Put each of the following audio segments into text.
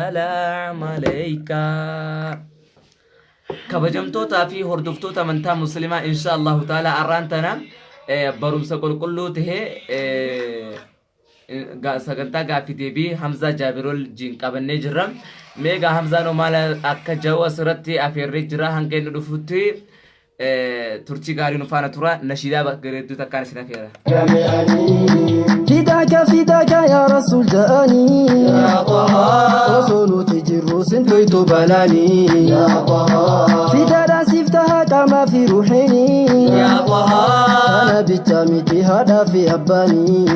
Salaam aleeykaa. Kabajamtootaa fi hordoftoota amantaa muslimaa insha Allahu ta'ala arraan tana barumsa qulqulluu tahe sagantaa gaaffii deebii Hamzaa Jaabir wajjin qabannee jirra. Mee egaa Hamzaan hoo maal akka ja'u asirratti afeerree jira hanga inni dhufutti turtii gaarii nu faana tura nashiidaa bareedduu takkaan isin afeera. Fidaaka fidaaka yaa rasuul ja'anii osoo nuti jirru sin tuytu balaanii fidaadhaan siif taha qaamaa fi ruuxiinii kana bicha miti haadhaa fi abbaanii.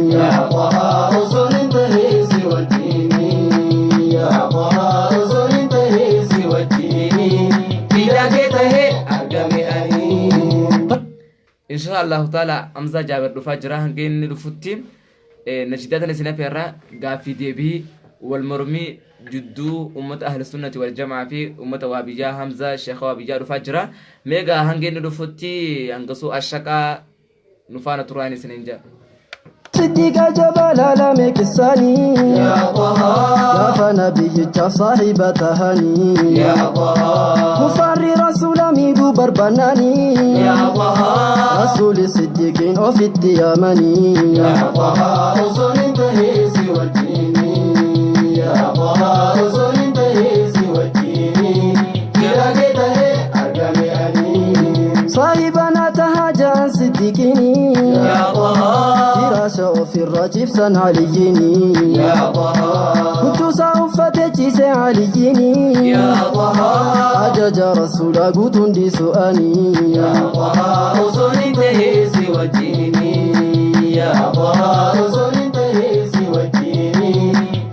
Fidaa kee tahee argame ani. Insha Allahu ta'ala Hamzaa Jaabir dhufaa jira hanga inni dhufutti nashidaa tana isin afeerra gaaffii deebii wal mormii jidduu ummata ahli sunnati wal jamaa fi ummata waabiyyaa Hamzaa sheekha waabiyyaa dhufaa jira. Meegaa hanga inni dhufutti hangasuu ashaqaa nu faana turaan isiniin jedha. Siddiqa jabaa laalame qissaanii gaafa nabiyyichaaf saahiba tahanii kufaarri rasuula miidhuu barbaannanii rasuuli siddiqiin ofitti yaamanii. Saahiba na tahaa ja'an siddiqiinii firaasha ofirra ciibsan aliyyiinii huccuusaa uffate ciise aliyyiinii ajaja rasuulaa guutuun dhiisu'anii.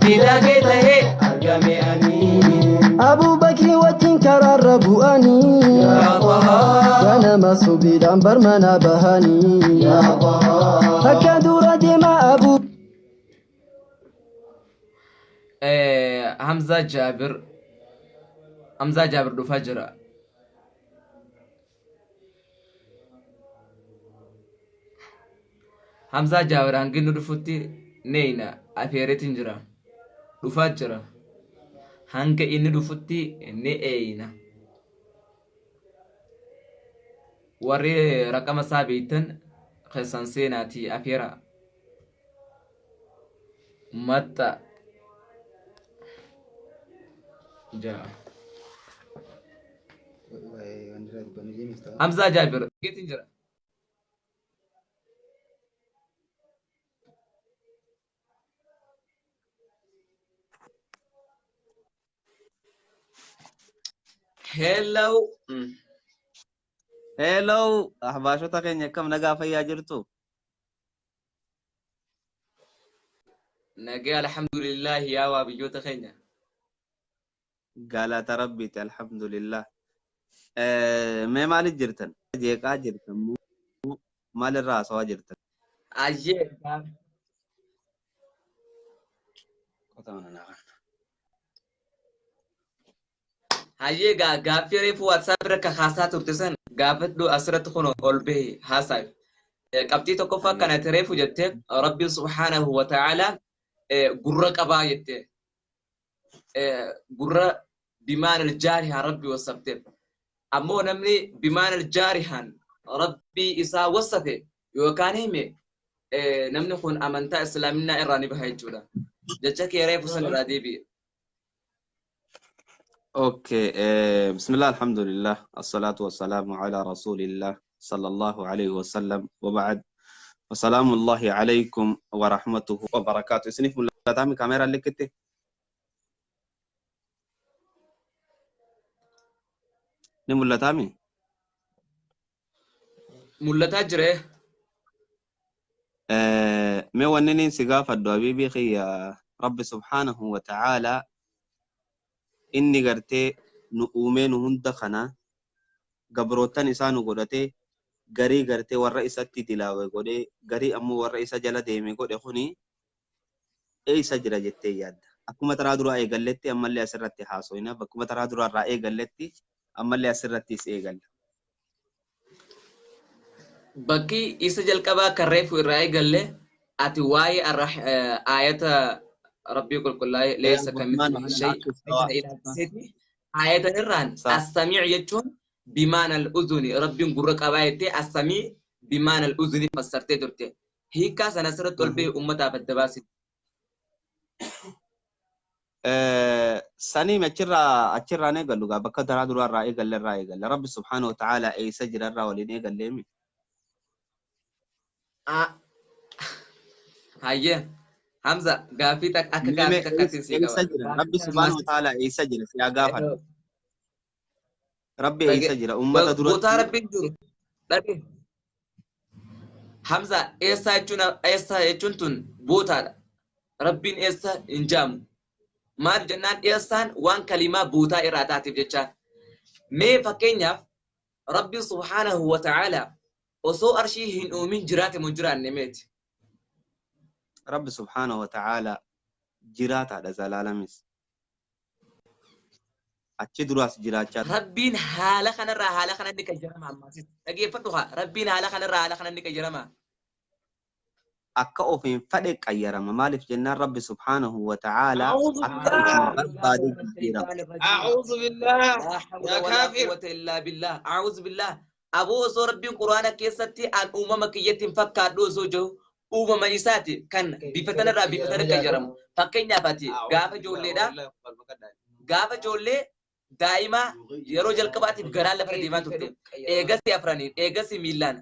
Fidaa kee tahee argame ani. Abubakri wajjin karaarra bu'anii ganama subiidhaan barmana bahanii takka dura deema abu Hamzaa Jaabir Hamzaa Jaabir dhufaa jira. Hamzaa Jaabir hanga inni dhufutti neeyna afeereetiin jira. Dhufaa jira. Hanga inni dhufutti ni eeyna. Warri raqama isaa beektan keessan seenaatii afeeraa. Maxxa. Ja'a. Hamzaa Jaabir. Geetiin jira. Hello. Hello, ahbaashota keenya akkam nagaa fayyaa jirtu? Nagee alhamdulillah yaa waa biyyoota keenya. Galata rabbiiti alhamdulillah. Mee maalit jirtan? Jeeqaa jirtan moo maalirraa haasawaa jirtan? Ayyee. Hayyee gaa gaaffii reefu WhatsApp irra kakaasaa turte san gaafadhu asirratti kun ol bahi haasa'i. Qabxii tokkoffaa kana ati reefu jette Rabbiin subhaanahu wa ta'ala gurra qabaa jette. Gurra bimaan aljaarihaan Rabbi wasafte. Ammoo namni bimaan aljaarihaan Rabbii isaa wasafe yookaan hime namni kun amantaa islaaminaa irraa ni baha jechuudha. Jecha kee reefu san irraa deebi'e. Okay, bismillah, alhamdulillah, assalatu wassalamu ala rasulillah sallallahu alayhi wasallam wa ba'd. Wasalaamu Allahi alaykum wa rahmatuhu wa barakaatu. Isiniif mul'ataami kaameeraan likkitti? Ni mul'ataami? Mul'ataa jira. Mee wanni niin si gaafadhu habiibii kiyya Rabbi subhaanahu wa ta'aalaa inni gartee nu uumee nu hunda kana gabroottan isaa nu godhatee garii gartee warra isatti dilaawe godhee garii ammoo warra isa jala deeme godhe kuni eessa jira jettee yaadda? Akkuma taraa duraa eegalletti ammallee asirratti haasoyna. Bakkuma taraa duraa irraa eegalletti ammallee asirrattis eegalla. Bakki isa jalqabaa kan reefu irraa eegalle ati waa'ee aayata Rabbii qulqullaa'ee laysa Ar-Rahmaanu kamithlihi alal shay arshi istawaa. kana ilaalchiseeti aayatan irraan Sa. as-samii jechuun bimaana al-uzuni rabbiin gurra qabaa jettee as-samii bimaana al-uzuni fassartee turte. Hiikkaa sana asirratti ol ba'e uummataaf adda baasi. Sanii achirraan eegallu gaa bakka daraa duraarraa eegalle irraa eegalle. Rabbi subhaanahu wa ta'ala eessa jira irraa waliin eegalleemi. Hayyee Hamza gaaffii akka gaaffii takkaatti sii Eessa qaba. jira? Rabbi subhaanahu wa ta'ala eessa jira? Si haa gaafadhu. Rabbi eessa jira? Uummata Bootaa duratti rabbiin jiru. Dhabe. Hamza eessa jechuun tun bootaadha. Rabbiin eessa hin jaamu. Maal jennaan eessaan waan kalimaa bootaa irraa taateef jecha. Mee fakkeenyaaf Rabbi subhaanahu wa ta'ala osoo arshii hin uumin jiraate moo jiraanne meeti. Rabbi subhaanahu wa ta'ala jiraataadha zalaalamis. Achi duraas jiraachaa Rabbiin haala kanarraa haala kana ni qayyarama ammaas. Dhageeffadhu haa Rabbiin haala kanarraa haala kana ni qayyarama. Akka ofiin fadhe qayyarama. Maaliif jennaan Rabbi subhaanahu wa ta'ala أعوذ akka بالله ofiin barbaade jijjiirama. أعوذ بالله لا حول يا ولا كافر. قوة إلا بالله. أعوذ بالله. Aboo osoo Rabbiin Quraana keessatti an uumama kiyyatti hin fakkaadhu osoo jiru uumama isaati kan bifa tanarraa bifa tana qayyaramu. Fakkeenyaaf ati gaafa ijoolleedha. Gaafa ijoollee daa'ima yeroo jalqabaatiif garaan lafa deemaa turte. Eegasi afraniin, eegasi miillaan,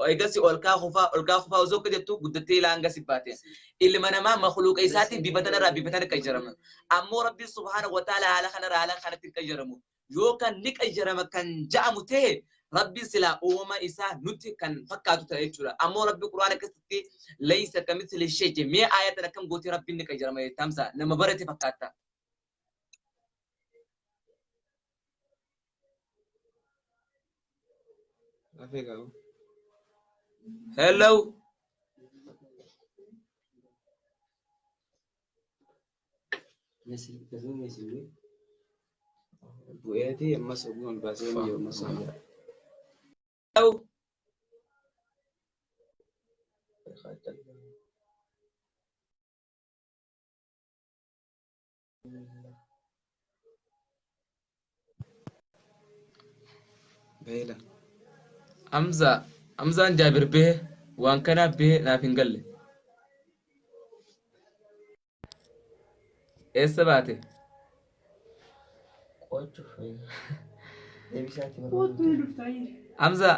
eegasi ol kaa kufaa osoo akka jettu guddattee ilaa hanga si baate. Ilma namaa makhluuqa isaatiin bifa tanarraa bifa tana qayyarama. Ammoo Rabbiin subhaanahu wa ta'ala haala kanarraa haala kanatti hin qayyaramu. Yookaan ni qayyarama kan ja'amu ta'e Rabbi silaa uumama isaa nutti kan fakkaatu ta'e jechuudha. Ammoo Rabbi Quraana keessatti laysa kamithlihi shay jee mee aayatan akkam gootee Rabbiin ni qayyarama jettamsa nama barate fakkaata. Hello. Bu'eetii ammas ogummaan baasee inni jiru ammas jira. Hello. Beela. Hamza Hamzaan Jaabir bee waan kanaaf bee naaf hin galle. Eessa baate? Qo'achuuf deebisaatti barbaadu. Hamza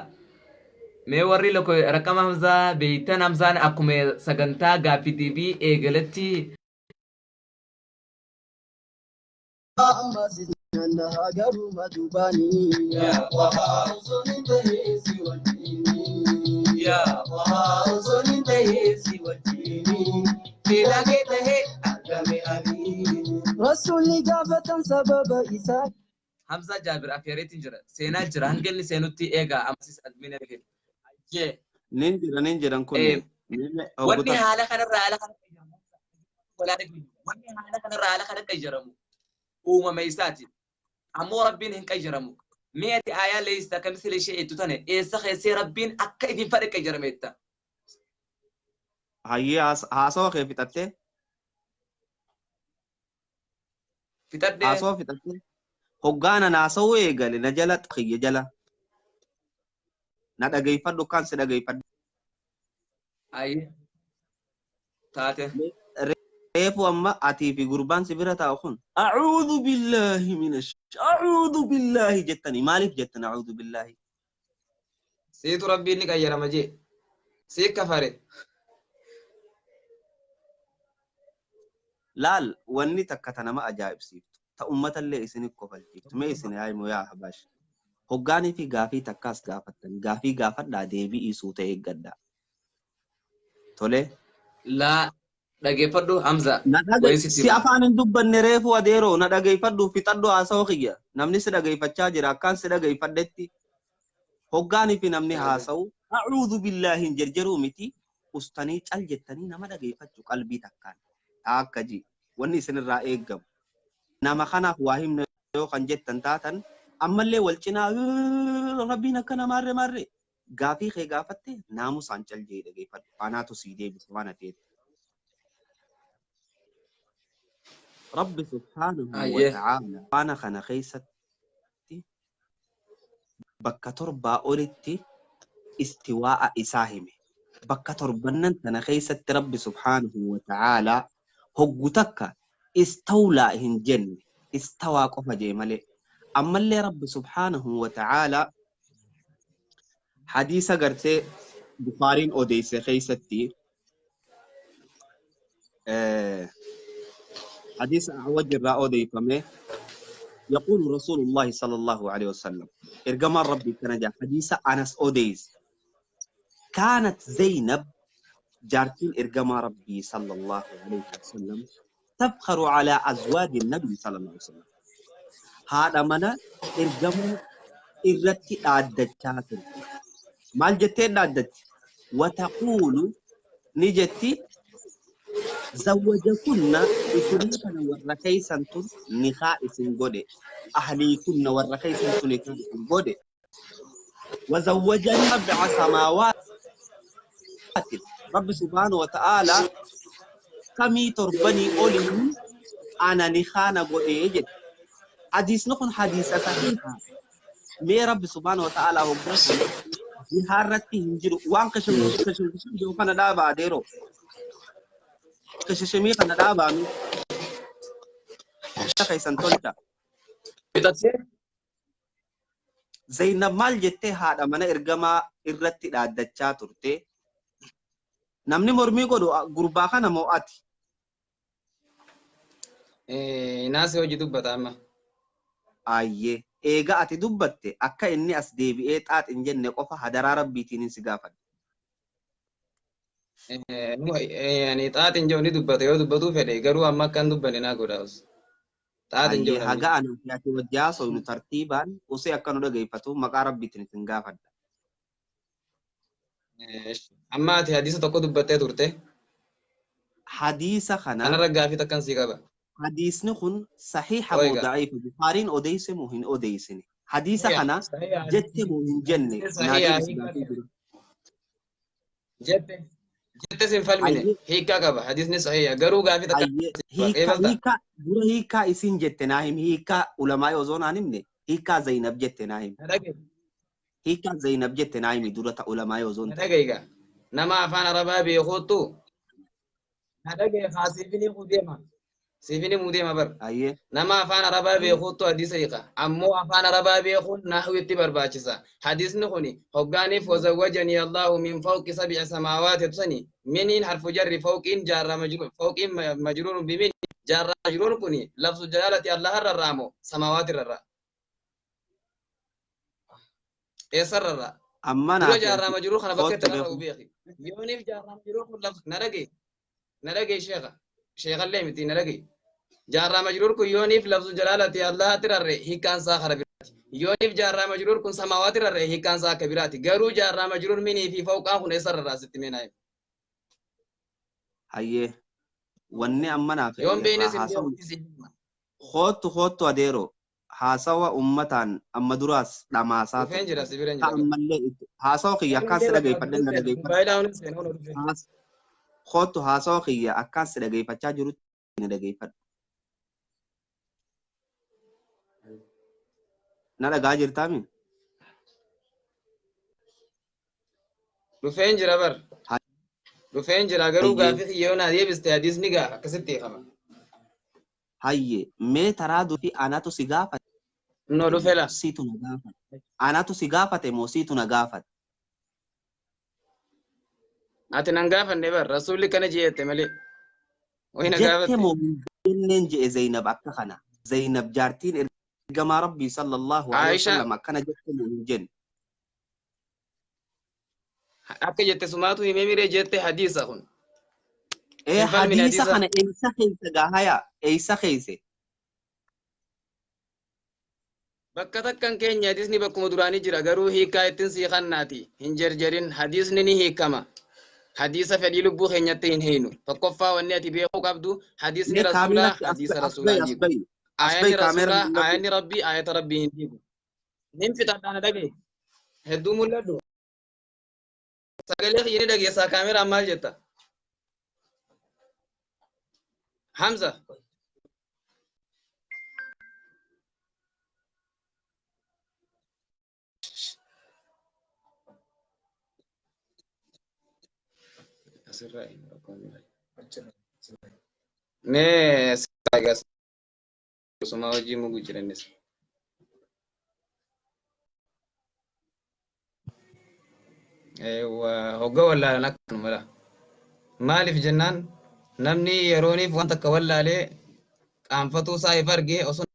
mee warri loko raqama Hamzaa beeytan Hamzaan akkuma sagantaa gaaffii deebii eegalatti Ammas naanna'a garuma dubaanii. Yaa Yaa osoo hin tahee si wajjini fedha kee tahee argame ani. Rasuulli gaafatan sababa isaa. Hamzaa Jaabir afeereetiin jira. Seenaa jira. Hanga inni seenutti eegaa ammas admin erge. Jee. Nin jira nin jiran kun Wanni haala kanarraa haala kana qayyaramu. Wanni haala kanarraa haala kana qayyaramu uumama isaati. Ammoo Rabbiin hin qayyaramu. Mee ati aayaa laysa kamithlihi shay jettu tane eessa keessee Rabbiin akka ifin fadhe qayyarame jetta? Hayyee haasawa kee fixattee? Fixadhee. Haasawa fixattee? Hoggaanan haasawuu eegale na jala xiyya jala. Na dhageeffadhu kan si dhageeffadhu. Ayyee. Taate. Reefu amma atii fi gurbaan si bira taa'u kun a'uudhu billaahi minash a'uudhu billaahi jettanii maaliif jettan a'uudhu billaahi? Siitu Rabbiin ni qayyarama jee. Sii kafare. Laal wanni takka ta nama ajaa'ibsiiftu ta ummatallee isin kofalchiiftu mee isin haa himu yaa Habaash. Hoggaanii fi gaafii takkaas gaafattan gaafii gaafadhaa deebii suuta eeggadhaa. Tolee. Laa dhageeffadhu Hamza. Na dhage Wayii sitti si hima. afaan hin dubbanne reefu adeeroo na dhageeffadhu fixadhu haasawa kiyya namni si dhageeffachaa jira akkaan si dhageeffadhetti hoggaanii fi namni haasawu a'uudhu billaahi hin jerjeruu miti ustanii cal jettanii nama dhageeffachuu qalbii takkaan akka ji wanni isinirraa eeggamu nama kanaaf waa himna yoo kan jettan taatan ammallee wal cinaa rabbiin akkana maarre maarre gaafii kee gaafatte naamusaan cal jee dhageeffadhu anaatu sii deebisa waan ati jette. Rabbi subhaanahu wa Ayyee. ta'aala waan kana keessatti bakka torbaa olitti istiwaa'a isaa hime. Bakka torbannan tana keessatti Rabbi subhaanahu wa ta'aala hoggu takka istawlaa hin jenne, istawaa qofa jee malee. Ammallee Rabbi subhaanahu wa ta'aala hadiisa gartee Bukaariin odeesse keessatti, hadiisa Ahwaj irraa odeeffame, يقول رسول الله صلى الله عليه وسلم، إرجمان ربي كان جاء حديث أنس أوديس، كانت زينب جارتين إرجما ربي صلى الله عليه وسلم تفخر على أزواج النبي صلى الله عليه وسلم. هذا منا إرجما إرتي أدتشاتر مال جتين أدت وتقول نجتي زوجكن إسنكن وركيسن نخاء إسن أهليكن وركيسن نخاء إسن وزوجني سبع سماوات. رب سبحانه وتعالى كمي تربني أولي أنا نخانا قد حديث نكون حديث صحيح. مي رب سبحانه وتعالى هو jihaarratti hin jiru waan kashim jiru kana dhaabaa adeero kashishimii kana dhaabaanu keessan tolcha. Fixattee? Zainab maal jettee haadha mana ergamaa irratti dhaaddachaa turte? Namni mormii godhu gurbaa kana moo ati? Naasii hojii dubbata amma. Ayyee, eega ati dubbatte akka inni as deebi'ee xaax hin jenne qofa hadaraa rabbiitiin si gaafadha. Ani xaax hin jiru, ni dubbata yoo dubbatuu fedhe, garuu amma akka hin dubbanne naa godha. Xaax hin jiru Ayyee namni. Haga ani fi ati wajji haasofnu tartiibaan usee akka nu dhageeffatu maqaa rabbiitiin isin gaafadha. Amma ati hadiisa tokko dubbattee turte. Hadiisa kana Kanarra gaafii takkan sii qaba. Hadiisni kun sahiha moo Oiga. da'iifa? Bukaariin odeesse moo hin odeessine? Hadiisa Sahiha. kana Sahiha. jette moo hin jenne? Naa Sahiha. deebisi Hiikkaa gaafii qaba. dura. Jette. Jette sin falmine. Ayyee. Hiikkaa qaba. Hadiisni sahiha. Garuu gaafii takka Ayyee qaba. hiikkaa Eebalta. hiikkaa dura hiikkaa isin jette naa himi. Hiikkaa ulamaa osoo naan himne hiikkaa Zainab jette naa himi. Na dhaga'i. Hiikkaa Zainab jette naa himi dura ta ulamaa osoo hin Na ta'in. dhaga'i gaa. Nama afaan Arabaa beekuuttu. Na dhaga'i haa siifini deema. Siifini deema bar. Ayyee. Nama afaan Arabaa beekuuttu hadiisa hiika. Ammoo afaan Arabaa beekuun nahwitti barbaachisa. Hadiisni kuni hoggaaniif وزوجني الله من فوق سبع سماوات tusani miniin harfu jarri, fawqiin jaarra majruur, fawqiin majruurun bimin, jaarra majruur kuni lafzu jalaalati Allah irra moo samaawaati irra? Eessa irra? Amma Dura naa fi jaarraa ati majruur kana bakka kootu itti rarra'u beeku. Beeki. Yooniif jaarraa majruur kun lafzu na dhaga'i. Na dhaga'i sheekha. Sheekhallee miti, na dhaga'i. Jaarraa majruur kun yooniif lafzu jalaalati Allahatti rarra'e hiikkaan isaa kara biraati. Yooniif jaarraa majruur kun samaawaati rarra'e hiikkaan isaa akka biraati. Garuu jaarraa majruur minii fi fawqaan kun eessa rarra'a sitti meenaa? Hayyee, wanni amma naa fi Yoon beekne irraa sin haasawu beekutti si hima. Kootu kootu adeero haasawa ummataan amma duraas dhamaasaa Dhufeen turte. jira, si biran Ta jira. ammallee itti haasawa kiyya akkaan si dhageeffadhe na dhageeffadhu. Mobaayilaa hundi seenaa hunda dhufee. Kootu haasawa kiyya akkaan si dhageeffachaa jirutti na dhageeffadhu. Na dhagaa jirtaami? Dhufeen jira bar. Dhufeen jira, garuu Hayyee. Gaafii kiyya yoo naa deebiste hadiisni gaa akkasitti hiikama. Hayyee, mee taraa durii anatu si gaafate Innoo dhufee la. siitu na gaafate? Anatu si gaafate moo siitu na gaafate? Ati nan gaafanne bar, rasuulli kana jeette malee. Wayi na Jette gaafatte. moo hin jenneen je'e Zainab akka kana. Zainab jaartiin ergamaa Rabbii sallallahu alaihi Aisha wasallam akkana jette moo hin jenne? Akka jette sumaatu himee miree, jette hadiisa kun. Ee Hin falmine hadiisa hadiisa. kana eessa keessa gaahaya? Eessa keesse? Bakka takkan keenya hadiisni bakkuma duraanii jira, garuu hiikaa ittiin sii kannaati. Hin jarjarin, hadiisni ni hiikama. Hadiisa fedhii lubbuu keenyatti hin hiinu. Tokkoffaa wanni ati beekuu qabdu hadiisni Mee rasuulaa kaameeratti as hadiisa as rasuulaa bahi hin as diigu. bahi. As bahi Aayanni kaameera rasuulaa mul'adhu. aayanni rabbii aayata rabbii hin diigu. Nin fixadhaa, na dhagaye. Hedduu mul'adhu. Sagalee kiyya ni dhageessaa, kaameraan maal jetta? Hamza. Asirraa hin rakkoon jira. Mee saagas osuma hojii mugu jiranis. Hogga wallaalan akkanuma dha. Maaliif jennaan namni yerooniif waan takka wallaalee qaanfatuu isaa if arge osoo